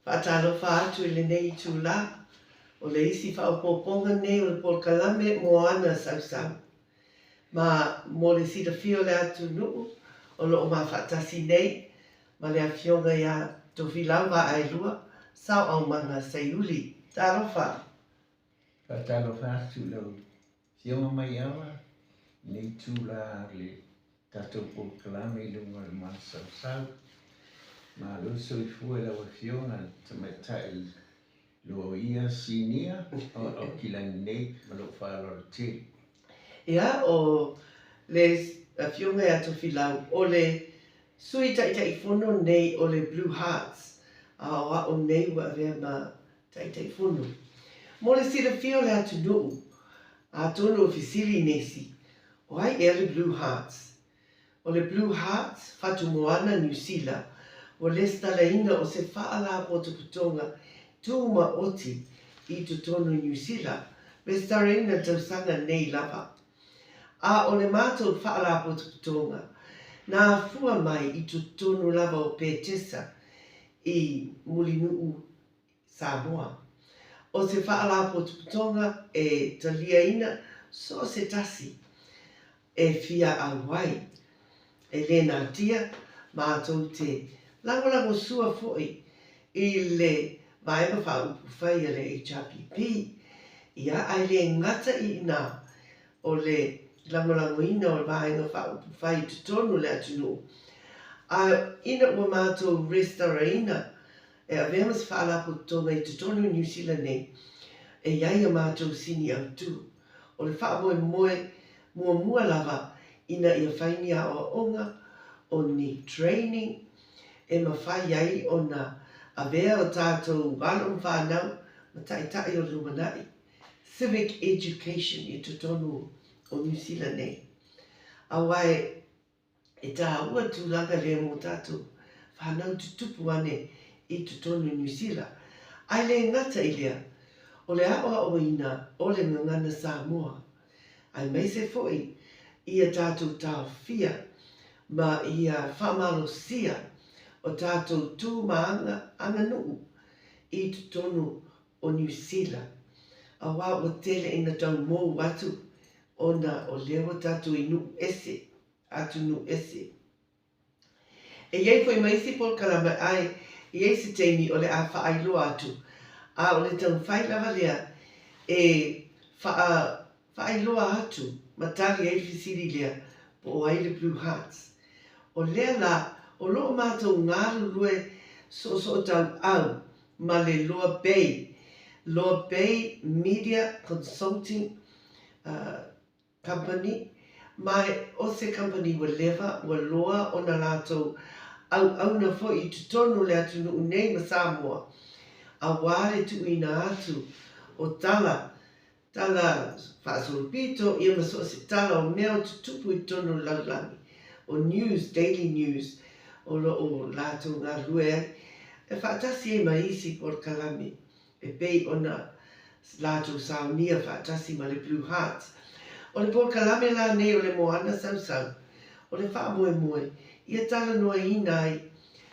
Faatalofa atu i lenei itulā, o le isi faaopoopoga nei o le polokalame Moana Sausau. Ma mo le silafia o le atunuu o lo o ma faatasi nei ma le Afioga ia Tofilau Vaaelua Sao Aumaga Seiuli. Talofa! Faatalofa atu i lau Afioga Maiava i lenei itula o le tatou polokalame i luga o le masausau. Malo le soifua i lau Afioga i le Tamaitai Loia Sinia o Aukilani nei ma lou faaaloalo tele. Ia, o le Afioga ia Tofilau, o le Sui Taitaifono nei o le Blue Hearts, a o a'u nei ua avea ma Taitaifono. Mo le silafia o le atunuu, atonu o fesili nisi, o ai ea le Blue Hearts? O le Blue Hearts, Fatu Moana, Niu Sila, ua lesitalaina o se faalapotopotoga tūmaoti i totonu Niu Sila, lesitalaina tausaga nei lava. A o le matou faalapotopotoga, na afua mai i totonu lava o Petesa i Mulinuu Samoa. O se faalapotopotoga e taliaina so o se tasi e fia auai, e le natia matou te lagolagosua foi i le vaega faaupufai a le HRPP, ia ae le gata i ina o le lagolagoina o le vaega faaupufai i totonu o le atunuu, a ina ua matou resitalaina E avea ma se faalapotopotoga i totonu o Niu Sila nei, e i ai a matou sini autu. O le faamoemoe muamua lava ina ia fai ni aoaoga o ni training e mafai ai ona avea o tatou alo ma fanau ma taitai o le lumanai, civic education, i totonu o Niu Sila nei. Aua e E tāua tulaga lea mō tātou whānau tutupu ane i totonu Niu Sila. Ae le gata i lea, o le aoaoina o le gagana Samoa, aemaise foi ia tātou taofia ma ia faamalosia o tātou tū ma aga aganuu i totonu o Niu Sila, auā ua tele ina tau mou atu ona o lea ua tātou i nuu ese atunuu ese. E i ai foi ma isi polokalame ae i ai se taimi o le a faailoa atu, a o le taumafai lava lea e faa faailoa atu ma tali ai le fesili lea po o ai le Blue Hearts. O lea la o lo o matou galulue soosootauau ma le Loa Bay, Loa Bay Media Consulting Company, ma o se company ua leva, ua loa ona latou auauna foi i totonu o le atunuu nei ma Samoa, auā le tuuina atu o tala, tala faasolopito, ia ma so o se tala o mea o tutupu i totonu o le lalolagi, o news, daily news, o lo o latou galulue ai, e faatasi ai ma isi polokalame. e pei ona latou saunia faatasi ma le Blue Hearts. O le polokalame la nei o le Moana Sausau, o le faamoemoe ia talanoaina ai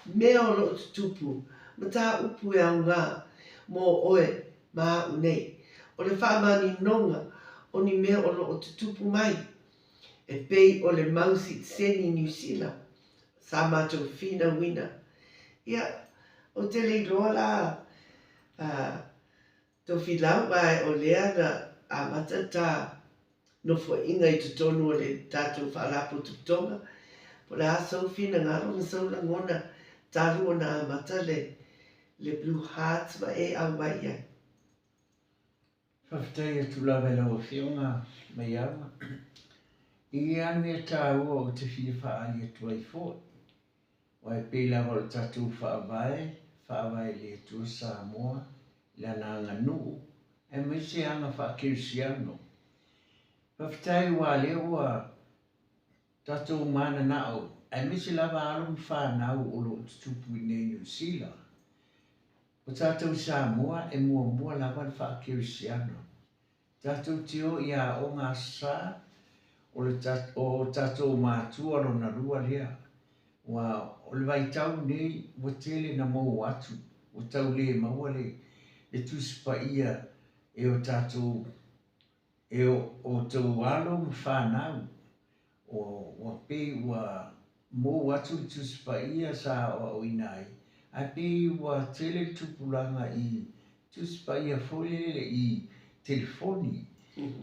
mea o lo o tutupu, mataupu e aoga mo oe ma aʻu nei. O le faamaninoga o ni mea o lo o tutupu mai, e pei o le mau sitiseni Niu Sila sa matou finauina. Ia, ou te le iloa la a Tofilau ae o lea na amata ta nofoaiga i totonu o le tatou Faalapotopotoga, po o le a sou finagalo ma sou lagona talu ona amata le le Blue Hearts ma e auai i ai. Faafetai atu lava i lau Afioga Maiava i ia mea taua ou te fia faaali atu ai foi. Aua e pei lava o le tatou Faavae, faavae i le Atua Samoa, i lana aganuu, aemaise aga faakerisiano. Faafetai aua lea ua tatou mananao, aemaise lava alo ma fanau o lo o tutupu i inei i Niu Sila. O tatou i Samoa e muamua lava le faakerisiano. Tatou te o i aoga Aso Sa, o le o tatou matua lona lua lea. Ua o le vaitau lenei ua tele na mou atu Ua tau le maua le le Tusi Paia e o tatou e o outou alo ma fanau. Ua pei ua mou atu le Tusi Paia sa aoaoina ai, ae pei ua tele le tupulaga i Tusi Paia foi lele i telefoni.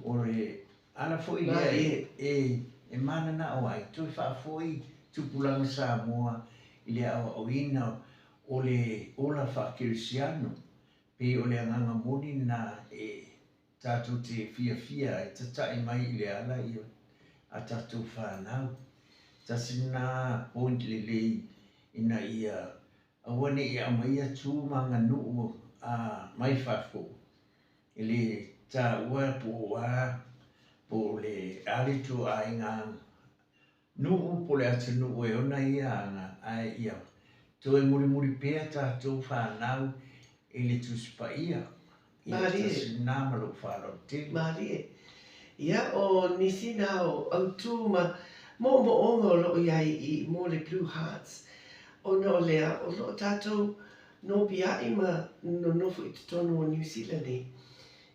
O le ala foi lea e mananao ai toe faafoi tupulaga Samoa i le aoaoina o le ola faakerisiano. Pei o le agaga moni lena e tatou te fiafia ai, tatai mai i le ala ia a tatou fanau. Tasi lena point lelei ina ia aua ne i aumaia tu ma aganuu a mai fafo e le taua po o a po o le a le ituaiga nuu po o le atunuu e ona ia aga, ae ia toe mulimuli pea tatou fanau i le Tusi Paia. Ia Malie. tasi lena ma lou faaaloalo tele. Malie. Ia, o nisi na o autū ma moomooga o loo i ai i mo le Blue Hearts, ona o lea o loo tatou nopiai ma nonofo i totonu o Niu Sila nei.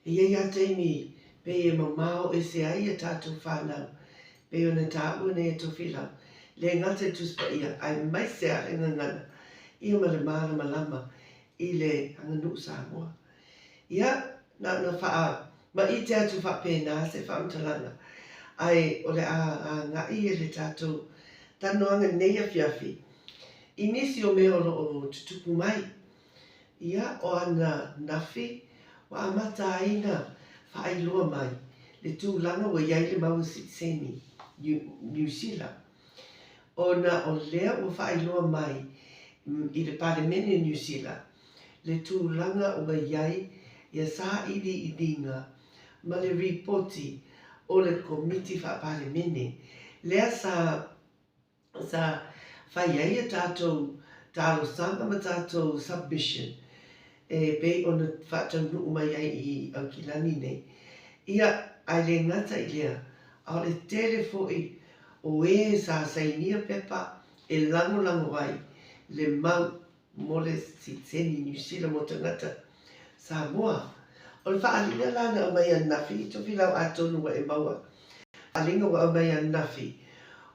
E i ai lava taimi pei e mamao ese ai a tatou fanau, pei ona taua nei e Tofilau, le gata i le Tusi Paia, aemaise lava le gagana ia ma le malamalama i le aganuu Samoa. Ia, na ona faamaite atu faapena se faamatalaga, ae o le a agai le tatou talanoaga i lenei afiafi i nisi o mea o lo o tutupu mai. Ia, o ananafi ua amata ai na faailoa mai le tulaga ua i ai le maua sitiseni Niu Sila, ona o lea ua faailoa mai i le Palemene o Niu Sila le tulaga ua i ai ia sailiiliga ma le ripoti o le Komiti Faa-Palemene lea sa sa fai ai a tatou talosaga ma tatou submission e pei ona faataunuu mai ai i Aukilani nei. Ia, ae le gata i lea, a o le tele foi o ē sa sainia pepa e lagolago ai le mau mo le sitiseni Niu Sila mo tagata Samoa. O le faaaliga la na aumai ananafi i Tofilau atonu ua e maua faaaliga ua aumai ananafi,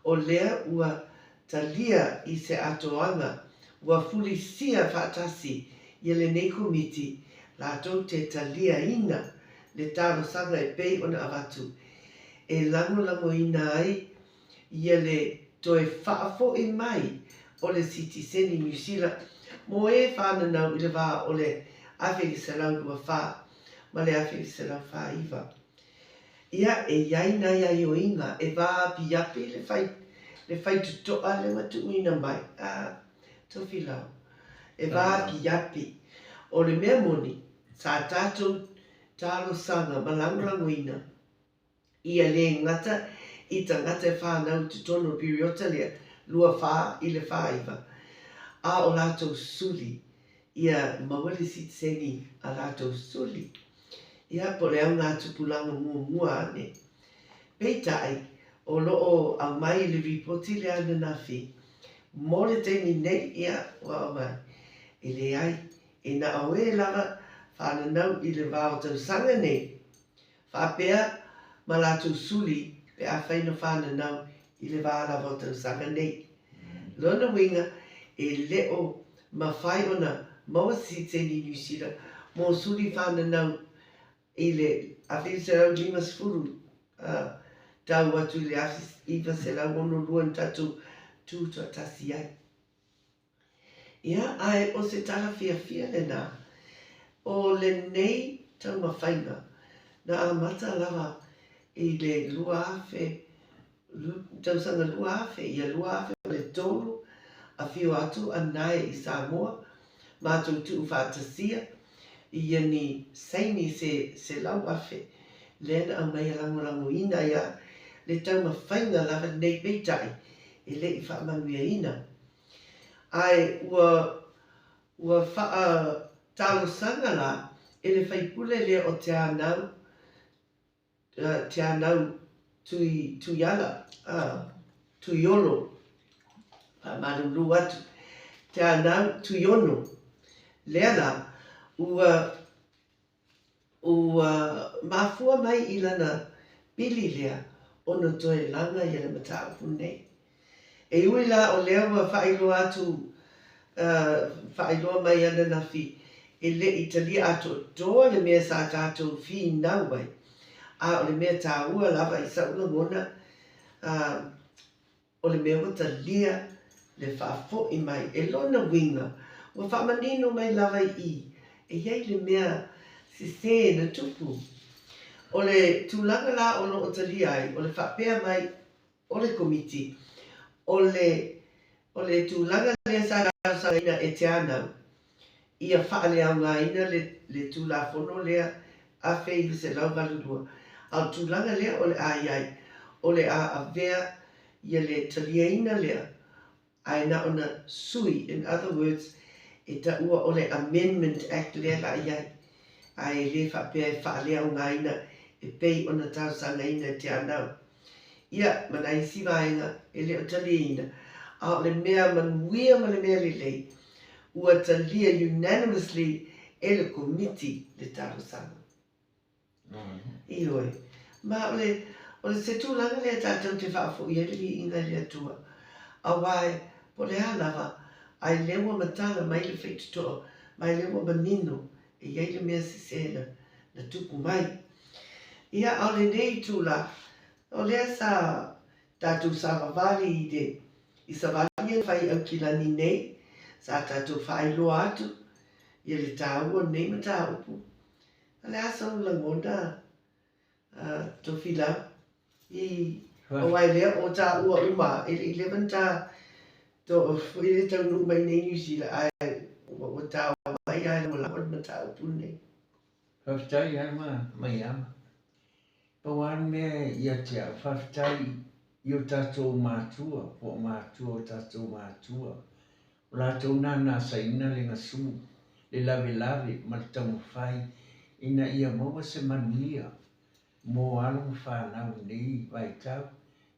o lea ua talia i se atoaga ua fulisia faatasi ia lenei Komiti latou te taliaina le talosaga e pei ona avatu e lagolagoina ai ia le toe faafoi mai o le sitiseni Niu Sila mo e whananau i le vā o le 1924 ma le 1949. Ia, e i ai nai aioiga e vaapiapi le fai le faitotoa lea ua tuuina mai, a, Tofilau, e vaapiapi. O le mea moni, sa tatou talosaga ma lagolagoina Ia le gata i tagata e whanau i totonu o le piriota lea, 24 i le 49, a o latou suli, ia maua le sitiseni a latou suli. Ia, po o le augatupulaga muamua ane. Peitai, o lo o aumai i le ripoti lea ananafi, mo le taimi nei, ia, ua aumai, e leai, e na o e lava whananau i le va o tausaga nei, Faapea ma latou suli pe afai na whananau i le va lava o tausaga nei. Lona uiga, e le o mawhai ona maua se sitiseni Niu Sila mo suli whananau i le 1950 tau atu i le 1962 na tatou tutoatasi ai. Ia, ae o se tala fiafia lena, o lenei taumafaiga na amata lava i le 2000, tausaga 2000, ia 2003, afio atu a Nae i Samoa, matou tuufaatasia i ia ni saini se 100,000 lea na aumai e lagolagoina ai le taumafaiga lava lenei peitai e le i faamanuiaina. Ae ua ua faa-talosaga la e le faipule lea o Te Anau, Te Anau Tui, Tuiala, a, Tuiolo, faamalulu atu, Te Anau Tuiono. Lea la, ua Ua mafua mai i lana pili lea ona toe laga ia le mataupu nei. E ui la o lea ua faailoa atu faailoa mai ananafi e le i talia atoatoa le mea sa tatou finau ai, a o le mea taua lava i sa'u lagona, O le mea ua talia le faafoi mai e lona uiga, ua faamanino mai lava i i, e i ai le mea sesē na tupu. O le tulaga la o lo o talia ai, o le faapea mai o le Komiti, o le o le tulaga lea sa talosagaina e Te Anau, ia faaleaogaina le le Tulafono lea 1982, a o le tulaga lea o le a i ai, o le a avea ia le taliaina lea ae na ona sui, in other words, e taua o le Amendment Act lea la i ai, ae le faapea e faaleaogaina e pei ona talosagaina e Te Anau. Ia, ma nai isi vaega e le o taliaina, a o le mea manuia ma le mea lelei, ua talia unanimously e le Komiti le talosaga. Ioe. Ma o le, o le se tulaga lea tatou te faafo'i ai le viiga i le Atua, auā po o le a lava, ae lea ua matala mai le faitotoa, ma e lea ua manino e i ai le mea sesē na, na tupu mai. Ia, a o lenei itulā, o lea sa tatou savavali i le, i savali ia fai Aukilani nei, sa tatou faailoa atu ia le tāua o lenei mataupu. A le a sou lagona, a Tofilau, i aua e lea o tāua uma e le i leva na tā to foi le taunuu mai nei New Zealand ae ua tao mai a e lagolago le mataupu lenei. Faafetai Alma Maiama. Pau lava le mea ia te au, faafetai i o tatou matua, po o matua o tatou matua, o latou na na asaina le gasu, le lavelave ma le taumafai ina ia maua se manuia mo alo ma fanau i lenei vaitau.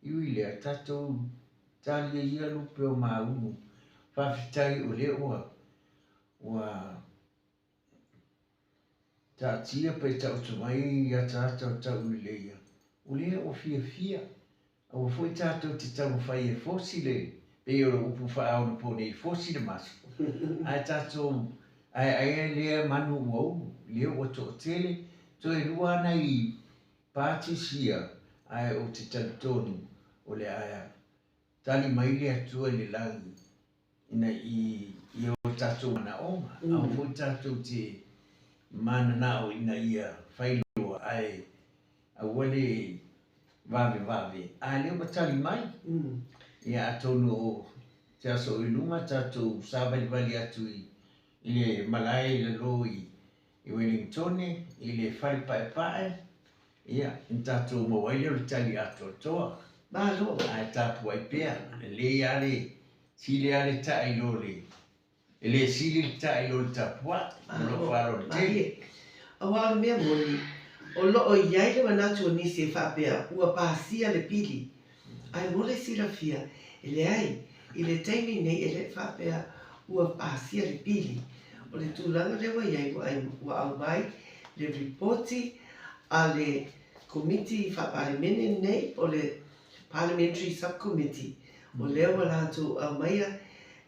E ui i lea, tatou talia ia lupe o maunu, faafetai o lea ua ua Taatia pe taoto mai i ataata o Tauileia, o lea ua fiafia. Aua foi tatou te taumafai e fosi le, pei o le upu faaonaponei, fosi le maso. Ae tatou aeaea lea manu ua ulu, lea ua toatele, toe lua lava nai parties ia, ae ou te talitonu o le a tali mai le Atua i le lagi ina i i o tatou manaoga, aua foi tatou te mananao ina ia fai loa ae aua le vavevave, a lea ua tali mai. Ia atonu o se aso o i luma tatou savalivali atu i le malae i lalo i Wellingtone i le fale paepae, ia ona tatou maua ai lea o le tali atoatoa. Malo. Ae tapuai pea, lelei lava le Sili lava le taʻi i lo le, e le sili le taʻi i lo le tapuaʻi, ma lou faaaloalo tele. Aua o le mea moni, o lo o i ai le manatu o nisi e faapea ua pasia le pili, ae mo le silafia, e leai, i le taimi nei e le faapea ua pasia le pili. O le tulaga lea ua i ai, ua aumai le ripoti a le Komiti Faa-Palemene nei o le Parliamentary Sub-Committee, o lea ua latou aumaia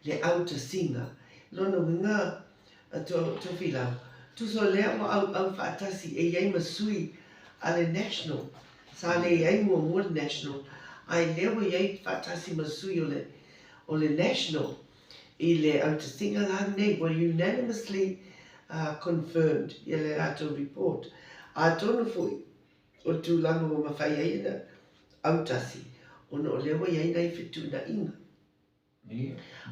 le autasiga. Lona uiga, Tofilau, tusa o lea ua auau faatasi e i ai ma sui a le National, sa le i ai muamua le National, ae lea ua i ai faatasi ma sui o le, o le National i le autasiga la lenei, ua unanimously confirmed ia le latou report. Atonu foi, O le tulaga ua mafai ai ona autasi ona o lea ua i ai nai fetuunaiga.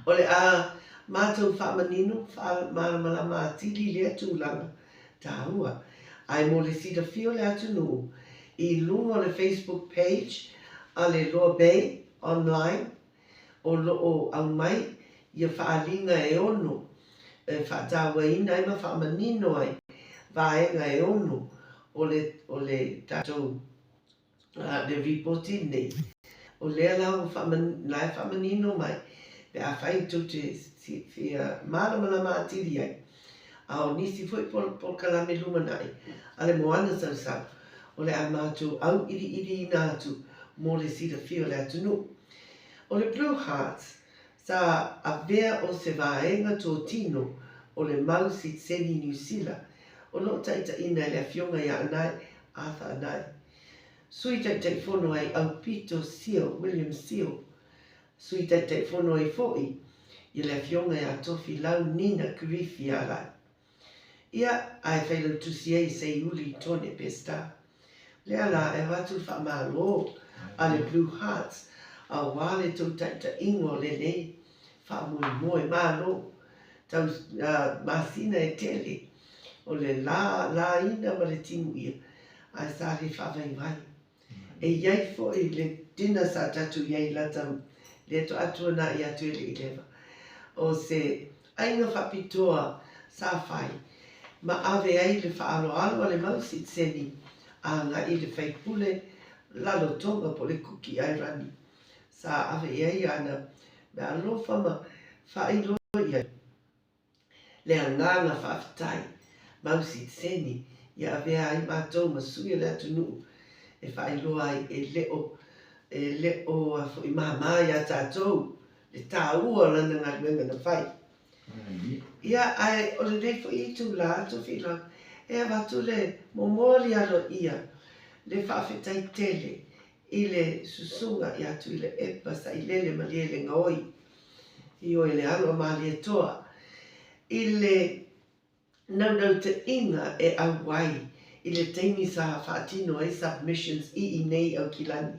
O le a matou faamanino, faamalamalama atili lea tulaga taua. Ae mo le silafia o le atunuu, i luga o le Facebook page a le Loa Bay Online, o lo o aumai ia faaaliga e ono e faatauaina ai ma faamanino ai vaega e ono o le o le tatou le ripoti lenei. O lea la ua la e faamanino mai pe afai tou te fia malamalama atili ai. A o nisi foi polokalame lumanai a le Moana Sausau, o le a matou auiliiliina atu mo le silafia o le atunuu. O le Blue Hearts, sa avea o se vaega totino o le mau sitiseni Niu Sila o lo o taitaiina e le Afioga ia Anae Arthur Anae. Sui Taitaifono ai Aupito Seal, William Seal, Sui Taitaifono ai foi ia le Afioga ia Tofilau Nina Kirifi Alai. Ia, ae failautusi ai Seiuli Tone Pestar. Lea la e avatu le faamalo a le Blue Hearts aua le tou taitaiga o lenei faamoemoe. Malo tau masina e tele o le la laina ma le timuia ae sa le faavaivai. E i ai foi le dinner sa tatou i ai lata lea toa tuanai atu e le i leva. O se aiga faapitoa sa fai ma ave ai le faaaloalo a le mau sitiseni agai i le faipule Lalotoga po o le Kuki Airani sa ave i ai ana meaalofa ma faailoa i ai le agaga faafetai mau sitiseni ia avea ai matou ma sui o le atunuu e faailoa ai e le o e le o foi māmā iā tatou le tāua o lana galuega na fai. Ia ae o lenei foi itulā Tofilau e avatu le momoli aloaia le faafetai tele i le susuga ia Tuilaepa Sailele Malielegaoi Ioe le alo a Malietoa i le naunautaiga e auai i le taimi sa faatino ai submissions i inei i Aukilani.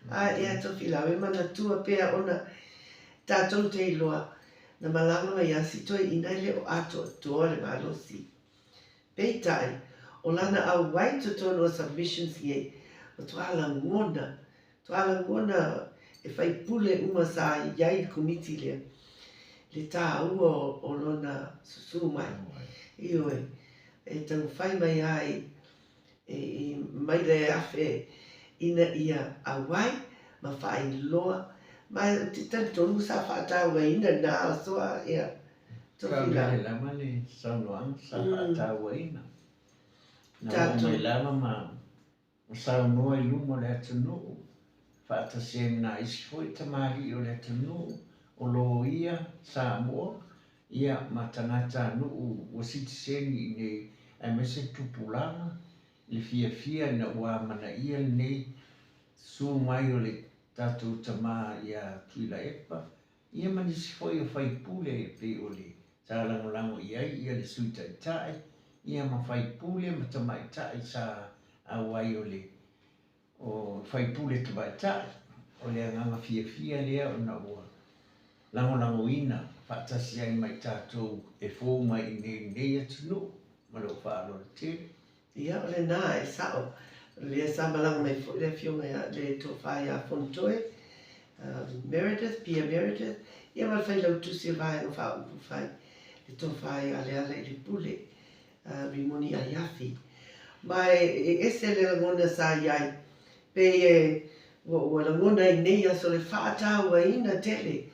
A ea Tofilau e manatua pea ona tatou te iloa na malaga mai a si toeaina e le o atoatoa le malosi. Peitai, o lana auai i totonu o submissions nei, matua lagona Toa lagona e faipule uma sa i ai i le komiti lea le tāua o lona susū mai. Ioe, e taumafai mai lava i, i maila e afe ina ia auai ma faailoa, ma ou te talitonu sa faatauaina na aso a ia Tofilau. Faamele lava le saunoaga sa faatauaina. Na oo mai lava ma Ua saunoa i luma o le atunuu, faatasi ai ma nā isi foi tamalii o le atunuu, o loia Samoa, ia ma tagatanuu ua sitiseni i inei aemaise tupulaga i le fiafia ina ua amanaia lenei susu mai o le tatou tama ia Tuilaepa Ia ma nisi foi o faipule e pei o le sa lagolago i ai ia le Sui Taitai, ia ma faipule ma tamaitai sa auai o le o faipule tamaitai. O le agaga fiafia lea ona ua lagolagoina faatasi ai ma i tatou e fou mai i inei i lenei atunuu. Ma lou faaaloalo tele. Ia, o lena, e sao. O lea sa malaga mai foi le afioga ia, le tofa ia Fonotoe, Meredith, Pia Meredith, ia ma le failautusi o le Vaega Faaupufai, le tofa ia Lealailepule Rimoni Aiafi. Ma e ese le lagona sa i ai, pei e ua, ua lagona i nei aso le faatauaina tele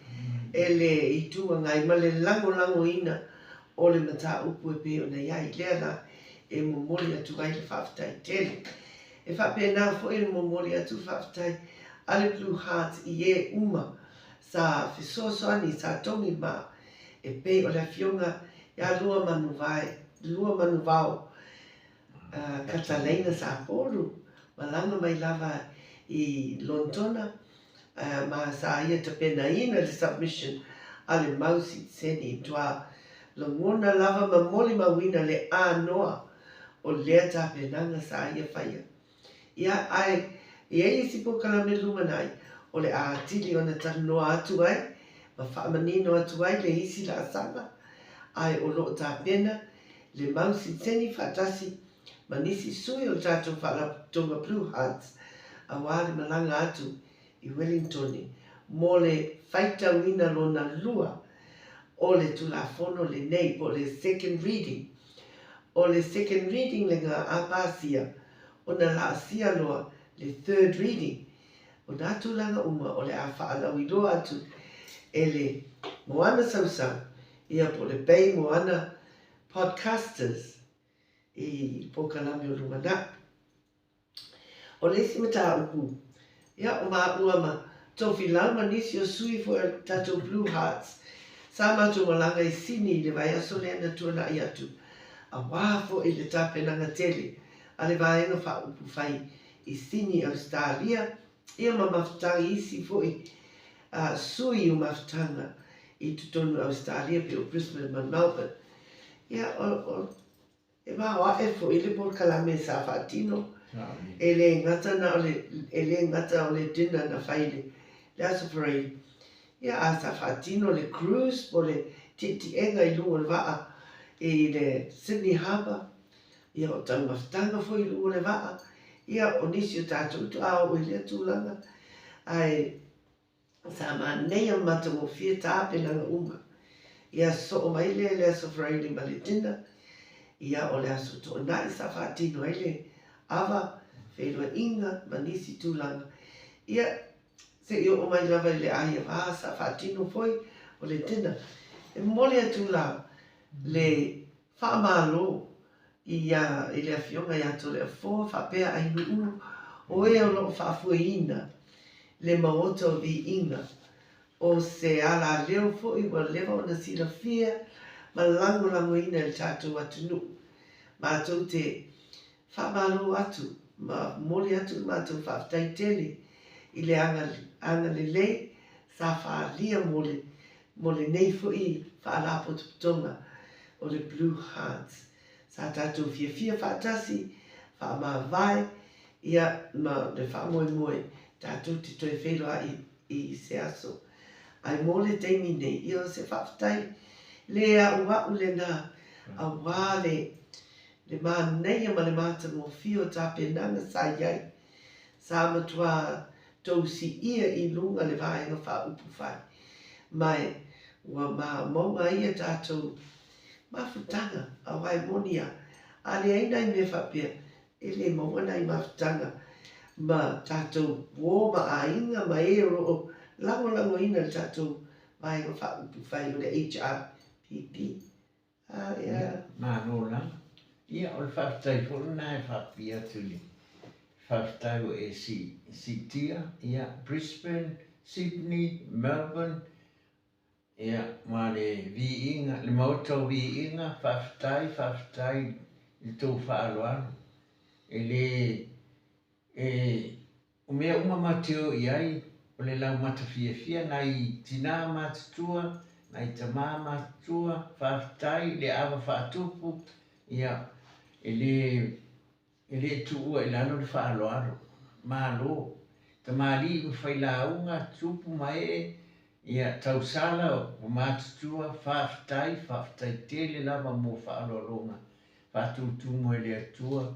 e le Itu Agai ma le lagolagoina o le mataupu e pei ona i ai, lea la e momoli atu ai le faafetai tele. E faapena foi le momoli atu le faafetai a le Blue Heart i ē uma sa fesoasoani, sa togi ma e pei o le Afioga ia Luamanuvae, Luamanuvao Katalaina Sapolu, malaga mai lava i Lonetona ma sa ia tapenaina le submission a le mau sitiseni. Matua lagona lava ma molimauina le anoa o lea tapenaga sa ia faia. Ia, ae i ai isi polokalame lumanai o le a atili ona talanoa atu ai ma faamanino atu ai le isi laasaga, ae o lo o tapena le mau sitiseni faatasi ma nisi sui o le tatou Faalapotopotoga Blue Hearts aua le malaga atu i Wellingtone mo le faitauina lona lua o le Tulafono lenei po o le Second Reading. O le Second Reading lena a pasia ona laasia loa le Third Reading. O nā tulaga uma o le a faalauiloa atu e le Moana Sausau ia po o le Bay Moana. Podcasters i polokalame o lumanai. O le isi mataupu, ia, o maua ma Tofilau ma nisi o sui foi o le tatou Blue Hearts, sa matou malaga i Sini i le vaiaso lea na tuanai atu, auā foi le tapenaga tele a le Vaega Faaupufai i Sini, Ausetalia, ia ma mafutaga i isi foi sui o mafutaga i totonu o Ausetalia pei o Brisbane ma Melbourne. Ia, o, o E maoae foi le polokalame sa faatino, e le gata na o le, e le gata o le dinner na fai i le Aso Faraile, ia a sa faatino le cruise po o le tietiega i luga o le vaa i le Sydney Harbour, ia o taumafataga foi i luga o le vaa, ia o nisi o tatou faatoa oo i lea tulaga, ae Sa manaia ma matagofie tapenaga uma. Ia soo mai lea i le Aso Faraile ma le dinner, ia o le Aso Toonai sa faatino ai le ava, feiloaiga ma nisi tulaga. Ia se i oo mai lava i le Aiava sa faatino foi o le dinner. E momoli atu la le faamalo i i le Afioga ia Toleafoa faapea Ainu'u o e o lo o faafoeina le Maota o Viiga, o se alaleo foi ua leva ona silafia ma lagolagoina e le tatou atunuu. Matou te faamalo atu ma momoli atu le matou faafetai tele i le agalelei sa faaalia mo le mo lenei foi faalapotopotoga o le Blue Hearts. Sa tatou fiafia faatasi, faamavae, ia, ma le faamoemoe tatou te toe feiloai i se aso. Ae mo le taimi nei, ia o se faafetai le auau lena auā le le manaia ma le matagofie o tapenaga sa i ai. Sa matua tousiia i luga le Vaega Faaupufai, ma ua maumauga ai a tatou mafutaga, aua e moni a, a leai nai mea faapea, e le maua nai mafutaga ma tatou uo ma aiga ma e o lo o lagolagoina le tatou Vaega Faaupufai o le HRPP. Ah, ia. Malo lava. Ia, o le faafetai foi lena e faapipii atu i le faafetai ua e siitia, ia, Brisbane, Sydney, Melbourne, ia, ma le viiga, le Maota o Viiga, faafetai, faafetai i le tou faaaloalo. E le, e, O mea uma matou te o i ai, o le laumata fiafia, nai tinā matutua, nai tamā matutua, faafetai i le ava faatupu, ia, e le, e le tuua i lalo le faaaloalo. Malo. Tamalii ma failauga, tupu ma ee, ia, tausala o matutua, faafetai, faafetai tele lava mo faaaloaloga faatutumu e le Atua.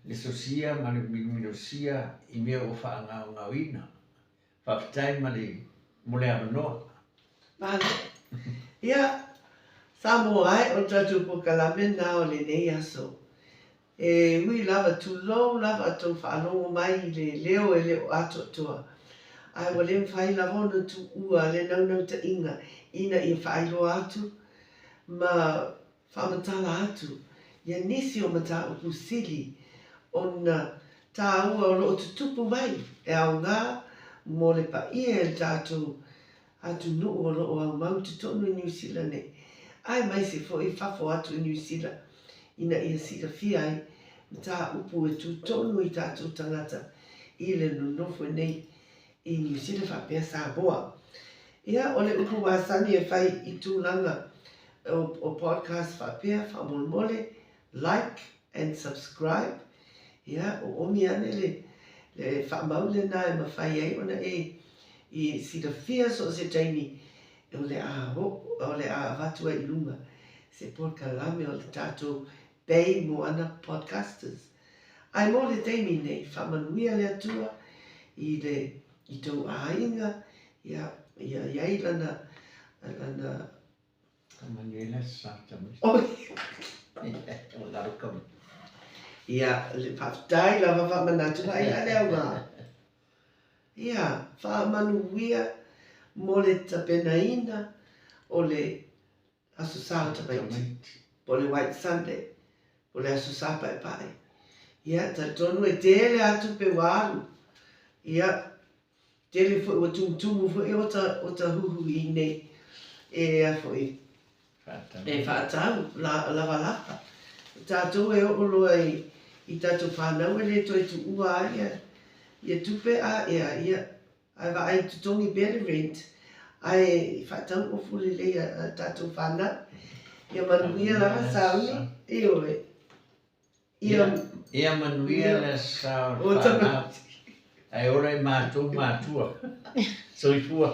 Le sosia ma le milomilosia i mea ua faagaogaoina. Faafetai ma le mo le avanoa. Malo. Ia, Samoa e, o le tatou polokalame lena o lenei aso. E ui lava, tulou lava a tou faalogo mai i le leo e le o atoatoa, ae ua le mafai lava ona tuua le naunautaiga ina ia faailoa atu ma Faamatala atu ia nisi o mataupu sili ona tāua o lo o tutupu mai e aoga mo le paia i le tatou atunuu o lo o aumau i totonu i Niu Sila nei, aemaise foi i fafo atu i Niu Sila ina ia silafia ai mataupu e tutonu i tatou tagata i le nonofo nei i Niu Sila faapea Samoa. Ia, o le upu masani e fai i tulaga o podcast faapea, faamolemole, like and subscribe. Ia, oomi ane le, le faamau lena e mafai ai ona e i silafia so o se taimi o le a, o le a avatu ai i luga se polokalame o le tatou Bay Moana Podcasters. Ae mo le taimi nei, faamanuia le Atua i le i tou aiga, ia ia i ai lana lana Faamanuia le Aso Sa tamaiti. Oi! Ua galo ka Ia, le faafetai lava faamanatu mai ia le aoga. Ia, faamanuia mo le tapenaina o le Aso Sa o tamaiti. Po o le White Sunday, po o le Aso Sa Paepae. Ia, talitonu e tele lava tupe ua alu. Ia, tele foi ua tumutumu foi ota ota huhu i inei e a foi e faatau lavalava. O tatou e oo loa i i tatou fanau e le toe tuua ai ia ia tupe a ea ia ae vaai totogi pea le rent ae faatau ofu lelei a tatou fanau. Ia manuia lava sauni, ioe. Ia, ia manuia le aso sa o le fanau, ae ola i matou matua. Soifua.